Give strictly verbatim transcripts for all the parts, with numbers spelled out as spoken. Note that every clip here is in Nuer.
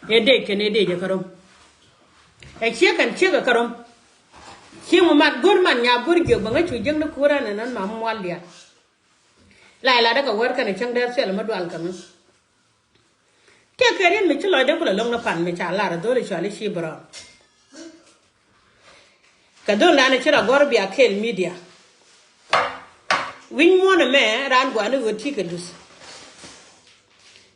Ɛ dec kɛn ɛ dec ɛ kä rom. Ɛ ciek kɛn ciek ɛ kä rom. Ci ŋu mat go̱r man nya go̱r jiök bä ŋäc cu jiäkni kuur ɛn ɛn ɛn ma mual diaal. La ilat ɛ kɛ wär kɛn ɛ cäŋ dee thil mi dual kɛ mi. Tëë kɛ riet mi ci lɔcdɛ kulɛ lo̱ŋ ni pan mi ca lar ɛ dho̱l i̱ cɔal i̱ ci bɛ rɔɔn. Kɛ dhol dan ci rɔ gɔr bia kɛɛl media. Wi̱ny muɔ̱n ɛmɛ raan gua̱a̱ni ɣöö ti̱i̱ kɛ luth.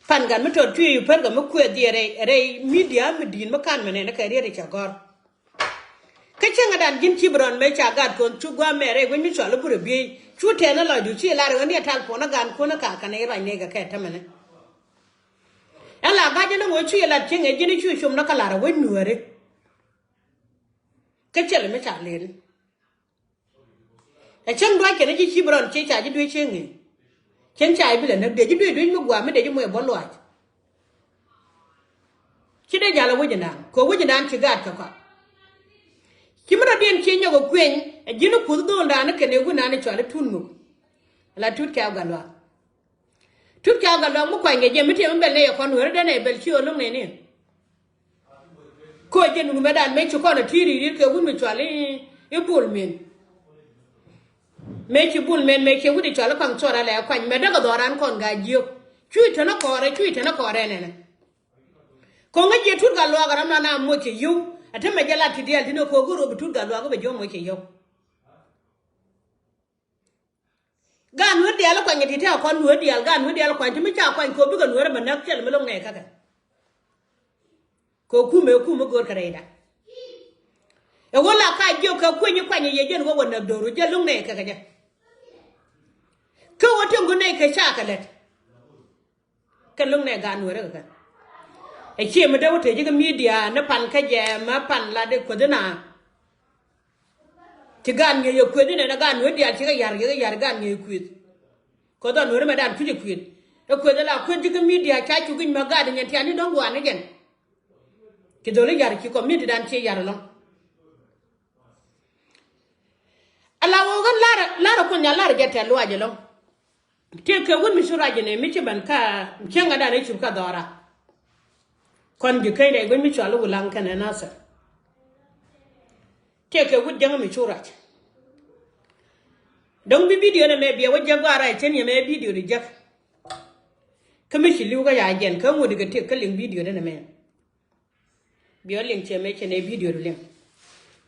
Pan gat mi tɔt cuɛ yu pär kɛ mi kuɛth diɛ rɛy rɛy media mi di̱i̱n mi kan mɛ nɛn kɛ riet i̱ cɛ gɔr. Kä cäŋɛ dan ji̱n ci bi rɔn mëë ca gat kɔn cu gua̱a̱ mɛ rɛy wi̱ny mi cɔal i̱ burɛ biey cu tɛn i̱ lɔcdu ci lar ɣän i̱ ɛ tal puɔ̱n i̱ gan kuɔn i̱ ka kɛn i̱ ruac nɛy kɛ kɛ tämɛnɛ. Ɛn la ga̱c ɛn i̱ ŋuɔ̱ cu i̱ lat cieŋ ɛ ji̱n i̱ cu com ni kä lar ɛ wec nuääri. Kä cɛl mi ca lel. Ɛ cäŋ duac kɛn ji̱ ci bi rɔn ci ca ji̱ duec cieŋ i̱ cieŋ ca i̱ bi lɛ näk dee ji̱ duec duec mi gua̱a̱ mi dee ji̱ muɛ buɔ luaac. Ci dee jal ɛ wec inan kɛ wec inan ci gaat kɛ kɔak. Ci mi rɔ diɛn ci nyɔk ɛ kueny ɛ ji̱n i̱ kuth dho̱o̱l dan i̱ kɛn ɛ wun nan i̱ cɔal i̱ tut ŋuk. La tut kɛw gat luaak. Tut ca gat luaak mi kuany kɛ jɛ mi tiɛm mi bɛl nɛy ɛ kɔn nueeri dee nɛy bɛl ci ɣä lo̱ŋ nɛy ni. Koc jɛ nukmɛ dan mëë ci kɔn ɛ ti̱i̱ ri̱i̱r kɛ wut mi cual i̱ i̱ bul min. Mëë ci bul min mëë ci wut i̱ cual i̱ kɔaŋ cuɔr alɛ kuany mɛ däk ɛ dhɔran kɔn gaa jiök. Cuc tɛn ɛ kɔɔrɛ cuc tɛn ɛ kɔɔrɛ nɛnɛ. Ko̱ŋä jiɛ tut gat luaak ɛ ram lan a moc kɛ yio̱w. Ɛ te mɛ jɛ lat ti diaal ti ni ko̱ go̱r ɣöö bi tut gat luaak i̱ bɛ jiök moc kɛ yio̱w. Gaat nueer diaal i̱ kuany kɛ ti tɛ̈ kɔn nueer diaal gaat nueer diaal i̱ kuany ti mi ca kuany kɛ ɣöö bikɛ nueer ɛmɛ näk thil mi lo̱ŋ nɛy käkɛ. Kɛ ɣöö kumɛ ɛ kum mi go̱o̱r kɛ rɛyda. Ɛ ɣöö la ka jiök kɛ kueny i̱ kuany i̱ yɛ jɛn ɣöö wä näk do̱ru jɛ lo̱ŋ nɛy käkɛ jɛ. Kä ɣöö tiɛŋ go̱o̱r nɛy kɛ ca kɛ lät. Kɛ lo̱ŋ nɛ gaat nueeri kɛ kɛ. Ɛ ciɛ mi dee wä tëë ji̱ kä media ni pan kä jɛ mɛ pan la dee kueth na. Ci gaat ŋi̱eec ɛ kueth inɛn ɛ gaat nueeri diaal ci kɛ ya̱r kɛ kɛ ya̱r gaat ŋi̱eec kueth. Kueth ɔ nueeri mɛ dan kui̱c ɛ kueth. Ɛ kueth ɛ la kueth ji̱ kä media ca cuk i̱ mɛ gaat inyɛn tiani dɔ̱ŋ gua̱a̱r ni jɛn. Ci dholi ya̱r ci community dan ci ya̱r ɛlɔ̱ŋ. Ala wä ɣän lar lar kun ya lar jɛ tɛl luac ɛlɔ̱ŋ. Tëë kɛ wut mi cu ruac jɛ nɛ mi ci ben ka cieŋ a dan i̱ cup ka dhɔra. Kɔn ji̱ keny rɛy guic mi cual i̱ wulaŋ kɛnɛ nathir. Tëë kɛ wut jäŋ mi cu ruac. Dɔ̱ŋ bi bidio nɛ mɛ biɛ wä jɛ gɔaa ruac cen yɛ mɛ bidio di jäk. Kä mi ci li̱w kä ya jɛn kä ŋut di kɛ tëk kä liŋ bidio di nɛ mɛ. Biɔ liŋ cɛ mɛ cɛ nɛ bidio di liŋ.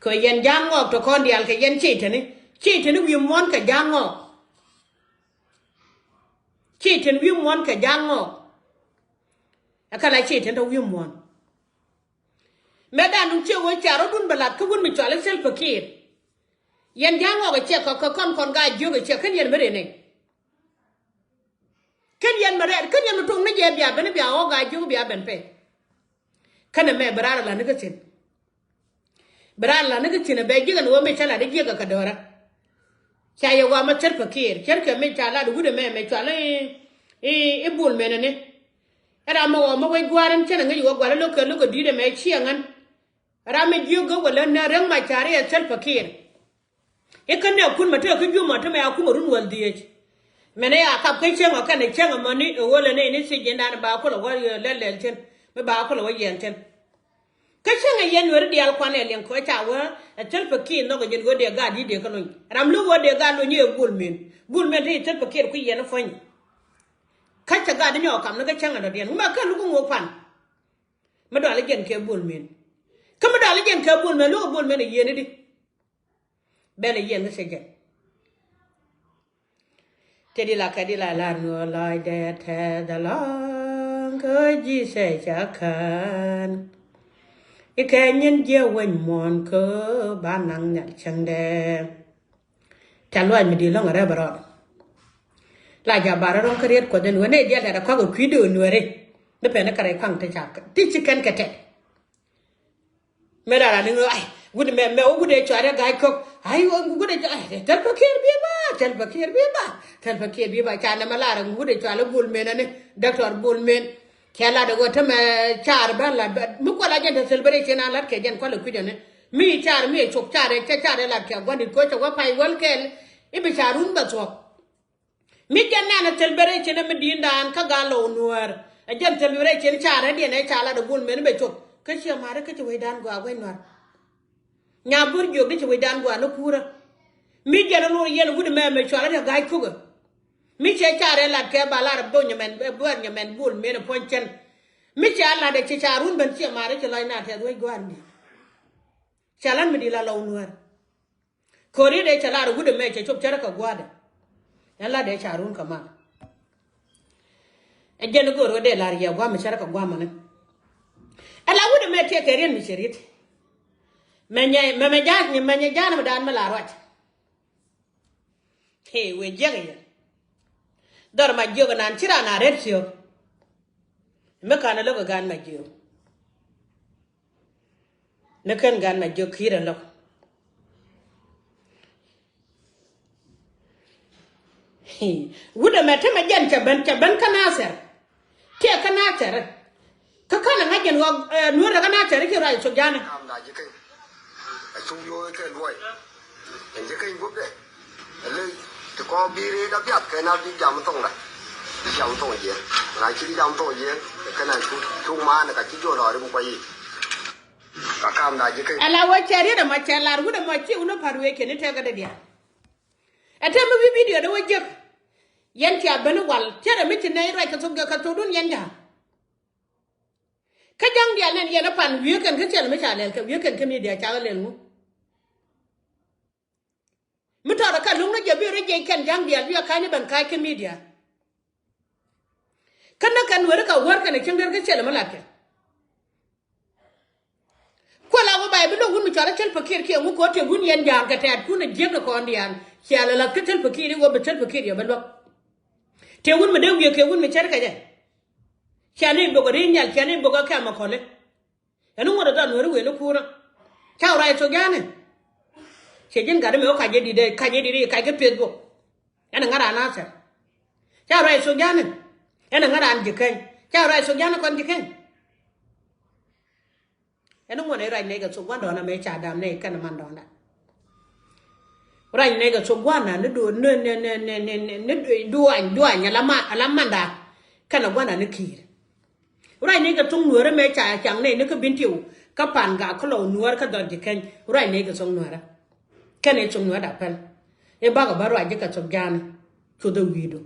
Kɛ yɛn ja̱a̱ŋ ŋɔɔk tɔ kɔn diaal kɛ yɛn cɛ tɛni cɛ tɛni wi̱i̱ muɔ̱ɔ̱n kɛ ja̱a̱ŋ ŋɔɔk. Cɛ tɛn wi̱i̱ muɔ̱ɔ̱n kɛ ja̱a̱ŋ ŋɔɔk. Ɛ kɛ la cɛ tɛn tɔ wi̱i̱ muɔ̱ɔ̱n. Mɛ dan duŋ ciɛ wee ca rɔ̱dun bɛ lath kä wun mi cɔal i̱ Salva Kiir. Yɛn ja̱a̱ŋ ŋɔɔk ɛ ciɛ kɔ kɛ kɔn kɔn gaa jiök ɛ ciɛ kän yɛn mi rɛn ɛ. Kän yɛn mi rɛn kän yɛn mi tuŋ ni jɛ bia ben bia ɣɔk gaa jiök bia ben pɛ. Känɛ mɛ bi raan a la̱t ni kä thi̱n. Bi raan a la̱t ni kä thi̱n a bɛ ji̱ kɛn ɣöö mi cä la̱t i̱ jiäk ɛ kɛ do̱rä. Ca yɛ ɣɔam a Salva Kiir cärkɛ mi ca la̱t i̱ wut ɛmɛ mɛ cual i̱ i̱ bul menɛ ni. Ɛ ram mi ɣɔam a wec gua̱a̱r ɛn cänɛ ŋäc ɣöö gua̱l i̱ lo̱k kɛ lo̱k kɛ di̱i̱t ɛmɛ ciɛ ŋän. Ram mi jiök gä wälä nɛ Riek Machar i̱ ɛ Salva Kiir. I̱ kä nɛɛkun mɛ tekɛ kä jumɔ te mɛ a kumɛ run wäl dhieec. Mɛnɛ a kap kä cäŋ ɔ kɛnɛ cäŋ ɛmɔni ɛ ɣöö lɛ nɛy ni thiec jiɛndan ba kulɛ wä lɛl lɛl cin mi ba kulɛ wä yiɛn cin. Kä cäŋ ɛ yɛn nueeri diaal kuan ɛ liɛŋ kɛ ca wä ɛ Salva Kiir nhɔk ɛ jɛn ɣöö dee gaat di̱t dee kä lony ram lo̱k ɣöö dee gaat lony i̱ ɛ Bul Men. Bul Men te i̱ Salva Kiir kui̱ yɛn i̱ puɔ̱ny. Kä cɛ gaat i̱ nyɔk kamni kä cäŋ ɛ dɔ̱diɛn ŋu mɛ kɛ luk i̱ ŋuɔk pan. Mi dɔal i̱ jɛn kɛ Bul Men. Kä mi dɔal i̱ jɛn kɛ Bul Men lo̱k ɛ Bul Men ɛ yieen i̱di. Bɛl ɛ yiɛn kä cɛ jɛn. Te di la kɛ di la lar ni ɣöö lɔcdɛ tɛth ɛlɔ̱ŋ kä ji̱ cɛ ca kään. I̱ kɛ nyin jiɛ weny muɔ̱ɔ̱n kä ba naŋ nhial cäŋdɛ. Ca luac mi di lɔ̱ŋ rɛp rɔɔd. La ja bar rɔ̱ŋ kä riet kuɔth ɛn ɣöö nɛy diaal tɛt ɛ kɔak ɛ kui̱dɛ ɣöö nueeri. Ni pɛn ɛ kɛ rɛy kuaŋ ti ca ti ci kɛn kɛ tɛt. Mëë la rani ŋö ai wut mɛ mɛ wä wut ɛ cɔat ɛ ga̱a̱c kɔk ai wä wut ɛ cɔat ai Salva Kiir bi ba Salva Kiir bi ba Salva Kiir bi ba ca nɛmɛ la rɛ wut ɛ cɔat ɛ Bul Men ɛni Doctor Bul Men. Cɛ lat ɛ ɣöö tämɛ car bä lat bä mi kual a jɛn te celebration a lat kɛ jɛn kual ɛ kui̱c ɛni mi car mi ɛ cop car ɛ cɛ car ɛ lat kɛ gua̱n dit koc ɛ wä pay wäl kɛl i̱ bi car run bɛ thuɔ̱k. Mi jɛn nɛn ɛ celebration ɛ mi di̱i̱ndan kä gal lɔw nuäär. Ɛ jɛn thil wi̱i̱ rɛy cin ca rɛ̈t diɛn ɛ ca lat ɛ guul meni bɛ cop. Kä ciɛ ma̱a̱ri kä ci wecdan gɔaa wec nua̱r. Nya buɔ̱r jiök di ci wecdan gɔaa ni kuurä. Mi jɛn ɛ lor yɛn wut ɛmɛ mɛ cual ɛ riɛ ga̱a̱c kukä. Mi cɛ ca rɛ̈t lat kɛ ba lar ɛ bok nyɛ mɛn ɛ buɛr nyɛ mɛn guul meni puɔ̱ny cɛn. Mi cɛ a lat ɛ ci ca run ben ciɛ ma̱a̱ri ci lɔc na tɛth wec gɔaa ni. Ca lat mi di la lɔw nuäär. Ko̱ri dee cɛ lar wut ɛmɛ cɛ cop cärä kɛ gua̱a̱dɛ. Ɛn la dee ca run kɛ mal. Ɛ jɛn go̱o̱r wä dee lar yɛ gua̱a̱mɛ cärä kɛ gua̱a̱mɛ ni. Ɛ la wut ɛmɛ tiɛ kɛ riɛn mi cɛ riet. Mɛ nyɛ mɛ mɛ ja̱a̱n mɛ nyɛ ja̱a̱n mɛ daan mɛ la ruac. Hee wëë jiäk yɛ. Dhɔr ma jiök ɛnan ci raan a rɛt ciök. Mi ka̱n ɛ lo̱k ɛ gaan ma jiök. Ni kɛn gan ma jiök ki̱i̱r ɛ lo̱k. Wut ɛmɛ te mɛ jɛn cɛ ben cɛ ben kä Nathɛr. Tiɛ kä Nathɛr. Kä kän ɛ ŋa̱c jɛn ɣɔk nueerɛ kä Nathɛr ci ruac thok ja̱a̱ni. Ka̱m da ji̱ keny. Ɛ thuk yo̱o̱ kɛ luɔy. Ɛn ji̱ keny guɔ̱pdɛ. Ɛ ley ti kɔɔk bi rëëd a biath kɛ na bi jam thoŋda. Bi jam thoŋ jiɛn na ci bi jam thoŋ jiɛn. Kɛn a cuk cuk ma̱a̱n ka ci jiɔl ɔ rim kuɔy yic. Ka ka̱m da ji̱ keny. Ala wä cɛ riet ɛmɔ cɛ lar wut ɛmɔ ci wun ɛ pa̱r wee kɛn i̱ tɛk kä dee diaal. Ɛ tɛm mi wi̱i̱ bidio dee wä jiäk. Yɛn cia ben i̱ wal cɛ rɛ mi ci nɛy ruac kɛ thok jɛ kɛ thokdun yɛn ja̱a̱ŋ. Kä ja̱ŋ diaal nɛn yɛn ɛ pan wi̱i̱ kɛn kä cɛl mi ca lɛl kɛ wi̱i̱ kɛn kä midia ca ɣä lɛl ŋu. Mi tɔɔt ɛ ka luŋ ni jɛ bi rɛ jiɛc kɛn ja̱ŋ diaal bi ɛ ka̱ny i̱ ben ka̱c kä midia. Kä näk kɛn nueeri kɛ wäär kɛn ɛ cieŋ der kä ciɛl ɛmɛ latkɛ. Kuɛ la wä bay bi lo̱k wun mi cɔal ɛ Salva Kiir kiɛ ŋu kɛ ɣöö tëë wun yɛn ja̱a̱ŋ kɛ tɛ̈t kun ɛ jiäk ni kɔn diaal. Ciɛ lɛ la̱th kä Salva Kiir i̱ ɣöö bi Salva Kiir yɛ bä luäk. Tëë wun mi dee wiee kɛ wun mi cär kɛ jɛ. Ciɛ ni bök ɛ ri̱i̱ny nhial ciɛ ni bök ɛ kɛm ɛ kɔli. Ɛn ŋuɔ̱t ɛ dhɔn nueeri wëë ni kuurä. Ca wä ruac thok ja̱a̱ni. Ciɛ ji̱n gat mi wä kac jɛ di̱t ɛ kac jɛ di̱t ɛ kac kä Facebook. Ɛn ɛ ŋa̱t raan Nathɛr. Ca ruac thok ja̱a̱ni. Ɛn ɛ ŋa̱t raan ji̱ keny. Ca ruac thok ja̱a̱ni kɔn ji̱ keny. Ɛn ŋuɔ̱n ɛ ruac nɛy kɛ thok gua̱ndɔɔŋ amɛ ca dam nɛy kɛn mandɔɔŋda. Ruac nɛy kɛ thok gua̱ndɔɔŋ ni duɔ̱ɔ̱n ni ni ni ni ni ni duany duany ala ma ala manda. Kɛn ɛ gua̱ndɔɔŋ ni ki̱i̱r. Ruac ni kɛ thok nuäärä mëë ca caŋ nɛy ni kä Bentiu kä Pangak kä Lɔw nuäär kä dhɔr ji̱ keny. Ruac ni kɛ thok nuäärä. Kɛn i̱ thok nuäärä da päl. I̱ bakɔ bä ruac ji̱ kɛ thok ja̱a̱ni. Cuth ɛ wi̱i̱du.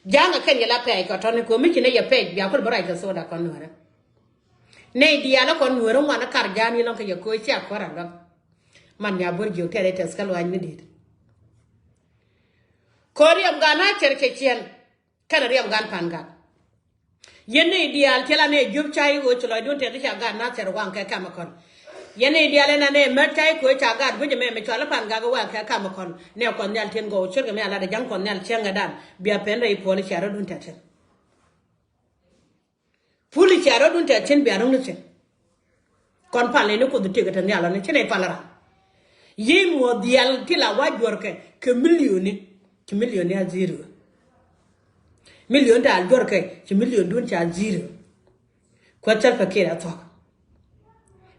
Ja̱a̱ŋ ɛ kɛn yɛ la pɛɛc kɛ tɔ̱ni kɛ mi ci nɛy yɛ pɛɛc bia kul bä ruac kɛ thok da kɔn nuäärä. Nɛy diaal ɛ kɔn nuäärä ŋuan ɛ kar ja̱a̱n i̱ lɔŋ kɛ yɛ koc cia kuäär a luäk. Man nya buɔ̱r jiök tɛr i̱ tɛth kä luaac mi di̱i̱t. Kɔn riɛm gan a cɛr cɛ ciɛn. Kɛn riɛm gan Pangak. Yɛn ni diaal thil anɛ jiöp cay ɣöö ci lɔcdun tɛth ca gaat Nathɛr waŋ kɛ kam kɔn. Yɛn ni diaal ɛn anɛ mät cay kɛ ɣöö ca gaat guic ɛmɛ mi cɔal Pangak waŋ kɛ kam kɔn. Nɛ Kuɔth Nhial tin gɔw cierkɛ mi a lat ɛ ja̱ŋ Kuɔth Nhial cieŋ ɛ dan bia pɛn rɛy puɔl cia rɔ̱dun tɛth thi̱n. Pul cia rɔ̱dun tɛth thi̱n bia ro̱ŋ ni thi̱n. Kɔn pal ni ni Kuoth tiek ɛ te nhial ɔni ci nɛ pal ran. Yiëë muɔ̱ɔ̱th diaal ti la wa juɔ̱rkɛ kɛ milioni. Ci milioni a zero. Milioni daal juɔ̱rkɛ ci milioni dun ca zero. Kuɛ Salva Kiir a thuɔ̱k.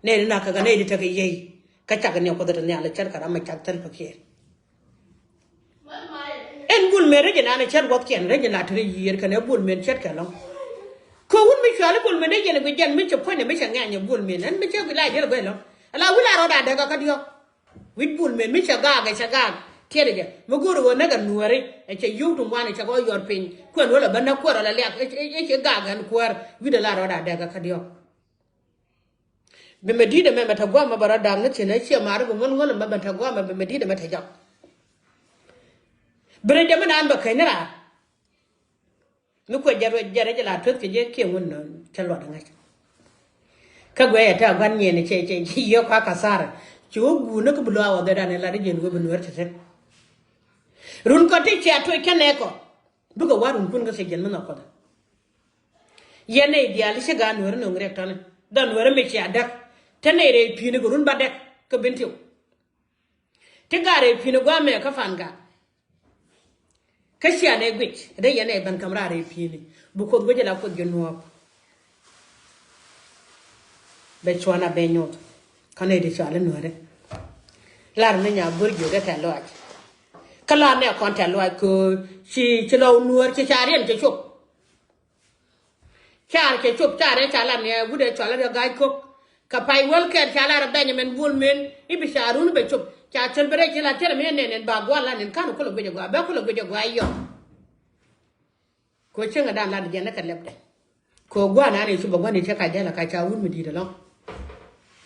Nɛy di nak kɛ kɛ nɛy di tekɛ yiëë kä cak ni Kuoth ɛ te nhial ɛ cɛr kɛ ram mɛ cak Salva Kiir. Ɛn Bol Mel rɛc ɛn an ɛ cɛt wuɔthkiɛn rɛc ɛn la te rɛc yiëër kɛn ɛ Bol Mel cɛt kɛ lɔ̱ŋ. Kɛ wun mi cuali Bol Mel rɛc ɛn ɛ guic jɛn mi cɛ puɔ̱ny ɛ mi cɛ ŋɛ̈ny ɛ Bol Mel ɛn mi cɛ guic la diɛl ɛ guic lɔ̱ŋ. Ala wi̱c la rɔɔd a dɛk ɛ kä diɔ̱k. Wi̱c Bol Mel mi cɛ gaak ɛ cɛ gaak tiɛt ɛ jɛ mi go̱o̱r ɛ ɣöö näk ɛ nuääri ɛ cɛ yio̱w ti ŋuan ɛ cɛ kɛ ɣɔ̱ yɔr piny kuɛn wä lɛ bä näk kuäär ɔ lɛ liak ɛ ci gaak ɛn kuäär wi̱cdɛ la rɔɔd a dɛk ɛ kä diɔ̱k. Bi mɛ di̱t ɛmɛ mɛ te guamɛ bɛ rɔ da̱ŋ ni thi̱n ɛ ciɛ ma̱a̱ri bi ŋöl ŋöl ɛmɛ bɛ te guamɛ bi mɛ di̱t ɛmɛ te jɔk. Bi rɛc dee mi naan bɛ keny ni raar. Mi kuɛ jɛ ruɛc jɛ rɛc la tueth kɛ jɛ kiɛ ŋun nɔn cɛ luɔt ŋäc. Kä guɛ yɛ te a gua̱n nyiɛn cɛ cɛ cɛ yiëë kua kathara. Ci wä guun ni kä bi luaak wä dhɛ dan ɛ lat i̱ jɛn wä bi nueer te te. Run kɔ ti cia tuec kɛn nɛ kɔ. Bikɛ wa̱r wun kun kä thiec jɛn mi nhɔk Kuɔth. Yɛn nɛy diaal i̱ ci gaat nuääri nöŋ riɛk tɔ̱ni dhɔn nuääri mi cia däk. Te nɛy rɛy pi̱i̱ni kɛ run ba dɛk kä Bentiu. Ti gaat rɛy pi̱i̱ni gua̱a̱mɛ kä Pangak. Kä cia nɛy guic dee yɛn nɛy ben ka̱m raar rɛy pi̱i̱ni bi Kuoth guic ala Kuoth ji̱ nuɔ̱ɔ̱p. Bɛ cuan a bɛ nyuɔth kä nɛy ti cɔal i̱ nuääri. Lar ni nya go̱r jiök ɛ tɛ̈th lɔaac. Kä lar ni ɛ kɔn tɛ̈th lɔaac köö ci ci lɔw nuäär ci ca riɛn cɛ cop. Car cɛ cop, car ɛ ca lat ni ɛ wut ɛ cɔal ɛ Riek Gai Kok. Kɛ pay wäl kɛɛt ca lat ɛ Benjamin Bol Mel i̱ bi car run bɛ cop. Ca cɛl bɛ rɛy ci lat cɛl ɛ mi ɛ nɛn ɛn ba gua̱l lat nɛn ka̱n kulɛ guic ɛ gua̱a̱ bɛ kulɛ guic ɛ gua̱a̱ yɔk. Kɛ cieŋ ɛ dan lat jɛn ɛ kɛ lɛpdɛ. Kɛ gua̱a̱ nan ɛ cop ɛ gua̱n i̱ cɛ kac dɛl ɛ kac ca wut mi di̱i̱t ɛlɔ̱ŋ.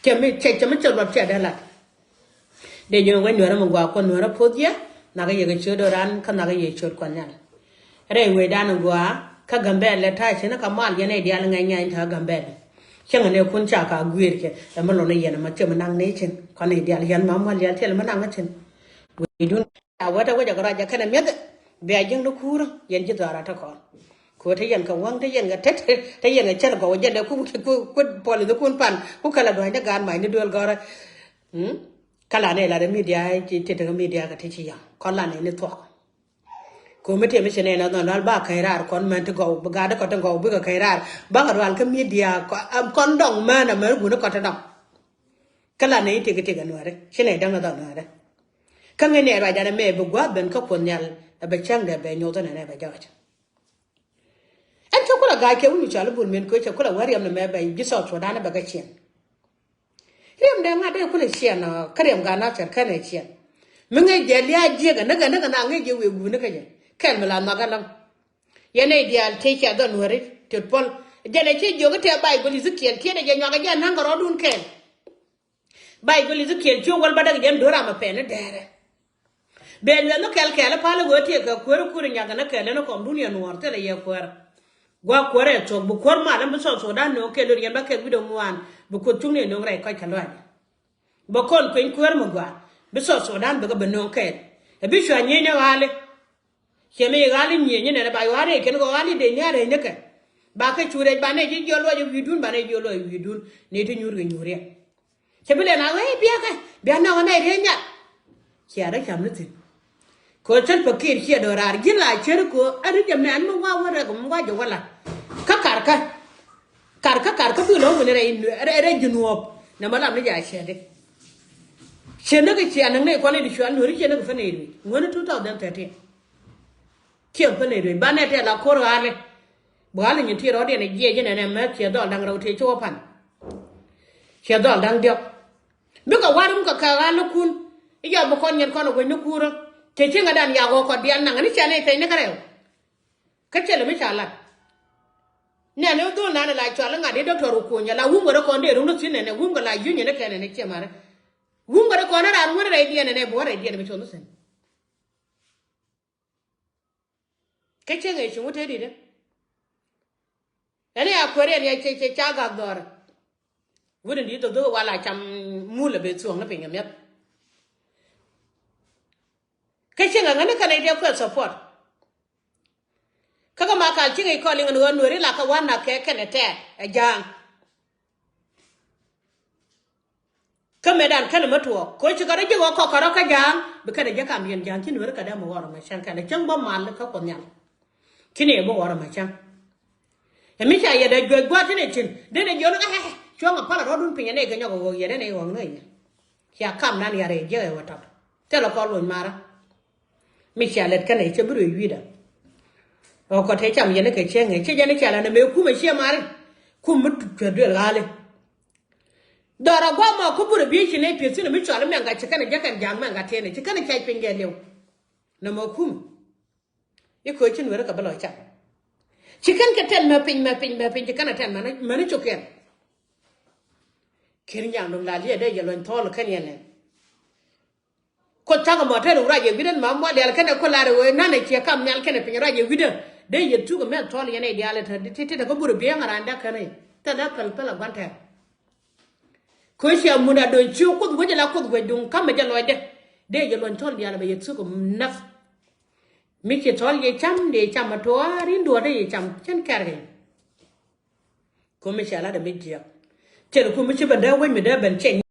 Cɛ mi cɛ cɛ mi cɛ luɔt cɛ dee lat. Dee ji̱n wec nuɛrä mi gɔaa kuɔn nuɛrä poth yɛ. Nhakɛ yɛ kɛ ciöt do̱ran kä nhakɛ yɛ ciöt kuɔn nhial. Rɛy wecdan gɔaa kä Gambɛl lɛ ta̱a̱ cin kä mal yɛn ɛ diaal ŋɛny ŋɛny ta̱a̱ Gambɛl. Cäŋ ni kun ca ka guiir kɛ ɛ mi lon ni yɛn ma cɛ mi naŋ ni cin kɔn ni diaal yɛn ma mal diaal tiɛl mi naŋ cin. Wecdun a wet a wec a gɔrɔc a kɛnɛ miɛth. Bia ji̱ŋ ni kuurä yɛn ji̱ dhɔaara te kɔn. Ku te yɛn kɛ wäŋ te yɛn kɛ tet te yɛn kɛ cɛl gɔw jɛn dɛ ku ku ku puɔl in kun pan ku kɛlɛ duany te gaan mac ni duel gɔrɛ. Kä la nɛ la de midia ti te te midia kɛ te ci yam kɔn la nɛ ni thuɔk. Ku mi te mi ci nɛ na dhɔn dal ba kɛ rar kɔn mɛn ti gɔw bi gaat kɔ te gɔw bi kɛ kɛ rar ba kɛ ral kä midia kɔn dɔŋ mɛn a mɛr gun kɔ te dɔŋ. Kä la nɛ ti kɛ ti kɛ nuɛrɛ ci nɛ dɛŋ dhɔn nuɛrɛ. Kä ŋɛ nɛ ruac dan mɛ bi guath ben kä kuoth nhial. Bɛ cäŋ dɛ bɛ nyoth nɛ nɛ bɛ jɔc. Ɛn cɛ kulɛ ga̱a̱c kɛ wun mi cɔal i̱ Bol Mel kɛ cɛ kulɛ wä riɛm ni mɛ bɛ ji̱ South Sudan bɛ kɛ ciɛn. Riɛm dee ŋa̱t dee kulɛ ciɛn ɔ kä riɛm ga̱a̱ nath cɛr kɛn ɛ ciɛn. Mi ŋäc jɛ lia̱a̱ jiɛk ɛ näk ɛ näk ɛ na ŋäc jɛ wëë guuni kä jɛ kɛl mi la nhɔak ɛ läŋ. Yɛn nɛy diaal tëë cia dhɔn nuääri tet puɔl. Jɛn ɛ ci jiök i̱ tëë Bayböl Ezekiel tiɛt ɛ jɛ nyuak ɛ jɛ na̱ŋ kɛ rɔɔdun kɛɛl. Bayböl Ezekiel ci wäl bädäk jɛn do̱r ram ɛ pɛn i̱ dɛɛrɛ. Bɛ luɛth ni kɛl kɛl i̱ pal i̱ ɣöö tiɛɛk kɛ kuäär i̱ kuäär i̱ nyakä ni kɛl ɛn i̱ kɔm dun yɛ nuɔɔr thilɛ yɛ kuäär. Gua̱a̱k kuäär ɛ thuɔ̱k bi kuäär mal ɛn bi South Sudan nööŋ kɛl i̱ riɛn bä kɛk wi̱cdɛ ŋuan bi kuoth cuŋni nööŋ rɛy kɔc kɛ lua̱a̱ny. Bɛ kɔn kueny kuäär mi gua̱a̱k bi South Sudan bikɛ bi nööŋ kɛl. Ɛ bi cua nyieny ni ɣa̱a̱li. Ciɛ mi ɣa̱a̱li nyieny ni nɛn ɛ ba ɣa̱a̱li kɛn kɛ ɣa̱a̱li dee ni a rɛy ni kɛ. Ba kɛ cu rɛc ba nɛ ji̱ jiɔl luɔc ɛ wi̱i̱dun ba nɛ jiɔl luɔc ɛ wi̱i̱dun ni ti nyuur kɛ nyuur yɛ. Cɛ bi lɛ na wee biakä bia nɔŋ ɛmɛ riey nyak. Cia rɔ cam ni thi̱n. Kɛ ɣöö Salva Kiir ciɛ do̱raar ji̱ la cär kɛ ɣöö ɛ ri jɛ mɛn mi wa wä rɛk mi wa jɛ wä la. Kä karkä karkä karkä bi lɔ̱ŋ wini rɛy rɛy ji̱ nuɔɔp. Nɛ mɛ lam ni jɛ a ciɛdi. Ciɛ näk kɛ ciɛ näk nɛy kuan i̱ di cual nuɔ̱ri ciɛ näk kɛ fɛn i̱ ri ŋuäni two thousand thirteen. Ciɛ fɛn i̱ ri ba nɛ tɛl a ko̱r ɣa̱li. Bi ɣa̱li nyin ti rɔɔdiɛn ɛ jiɛc inɛnɛ mɛ ciɛ dhɔl da̱ŋ rɛw tëë ci wä pan. Ciɛ dhɔl da̱ŋ diɔ̱k. Bikɛ wa̱r mi kɛ kɛ ɣa̱l ni kun i̱ jɔak bi kɔn nyɛn kɔn ɛ guäc ni kuurä. Cɛ cieŋädan yak ɣɔɔ kɔt diaal naŋ ni cɛ nɛy thɛny ni kärɛw. Kä cɛ lɛ mi ca lat. Nɛn i̱ dhol nan ɛ la cɔal i̱ ŋa̱t i̱ dɔktɔr kɛ kuɔ̱ny ɛ la wum kɛ rɔ kɔn dee run ni thi̱n nɛnɛ wum kɛ la yi̱ny ɛn ɛ kɛn ɛn ɛ ciɛ ma̱rä. Wum kɛ rɔ kɔn i̱ raan ŋuän rɛydiɛn ɛn ɛ bi wä rɛydiɛn ɛ bi cuɔth ni thi̱n. Kä cieŋ ëë cuŋ wä te di̱t ɛ. Ɛn i̱ a kuäär yɛn yɛ cɛ cɛ ca gak dhɔr. Wut in di̱t dhok dhok wal a cam mul a ben thuɔ̱ŋ ni piny kɛ mi̱eth. Kä cieŋ aŋäni kɛn i̱ diɛ kuɛth support. Kä kä ma kal cieŋ i̱ kɔl iŋän ɣän nueeri la kä wan na kɛ kɛn ɛ tɛɛr ɛ ja̱a̱ŋ. Kä mëëdan kɛn mä tuɔɔk koci kɛ rɔ ji̱ ɣɔk kɔk kɛ rɔ kä ja̱a̱ŋ bi kɛn ɛ ji̱ kam yɛn ja̱a̱ŋ ci nueeri kɛ dee mi ɣɔr ɛmɛ cäŋ kɛn ɛ cäŋ bä mal kä kuɔth nhial. Ci ni ɛ bä ɣɔr ɛmɛ cäŋ. Ɛ mi ca yɛ dee juɔc gua̱a̱th tin ɛ cin den ɛ jiɔn ɛ ɛ cuɔ̱ŋ ɛ pal ɛ rɔɔdun piny ɛ nɛy kɛ nyɔk ɛ ɣɔk yɛ den ɛ ɣɔk ni ɛ yɛ. Cia kam nan yar ɛ jiɛk ɛ wä tɔt thilɛ kɔn loc marä. Mi cia lɛt kɛn ɛ cɛ bi ruëc wi̱i̱dä. Ɣɔk kɔ te cam yɛn ɛ kɛ cieŋ ɛ ci jɛn ɛ cia lɛn ɛ mëë kum ɛ ciɛ mari. Kum mi cuɛ duel ɣa̱li. Dhɔr a gua̱a̱th mɔ kä burɛ biey ci nɛy pi̱eth thi̱n mi cɔal i̱ mɛŋ ka ci kɛn a jäk kɛn ja̱a̱ŋ mɛŋ ka tiɛn ci kɛn a cac piny gɛɛliw. Nɔmɔ kum i̱ köö ci nueeri kɛ bi lɔ cam. Ci kɛn kɛ tɛn mɛ piny mɛ piny mɛ piny ci kɛn a tɛn mɛni mɛni cok kɛn. Ki̱n nyaŋ duŋ la liɛ dee yɛ luɔ̱ny thɔɔl kɛn yɛn nɛn. Kuoth cakɔ mɔ tɛn wurac yɛ wi̱dɛn ma mual diaal kɛn ɛ kuoth lar ɛ ɣöö nanɛ ciɛ kam nhial kɛn ɛ piny rac yɛ wi̱dɛn dee yɛ thuk ɛ mɛn thɔɔl yɛn ɛ diaal ɛ te ti ti te kä burɛ biey ŋa̱ raan dee kɛn ɛ tɛn ɛ päl päl ɛ gua̱n tɛn. Köö cia mun a do̱ny ci kuoth wec ala kuoth wec duŋ ka̱mɛ jɛ lɔcdɛ. Dee jɛ luɔ̱ny thɔl diaal bɛ yɛ thuk näk. Mi ci thɔl yɛ cam dee cam a tuɔɔr in duɔ̱ɔ̱r dee yɛ cam cɛn kɛr kɛ. Köö mi cia lat ɛ mi jiɛk. Cɛn ku mi ci ben dee wec mi dee ben cɛny.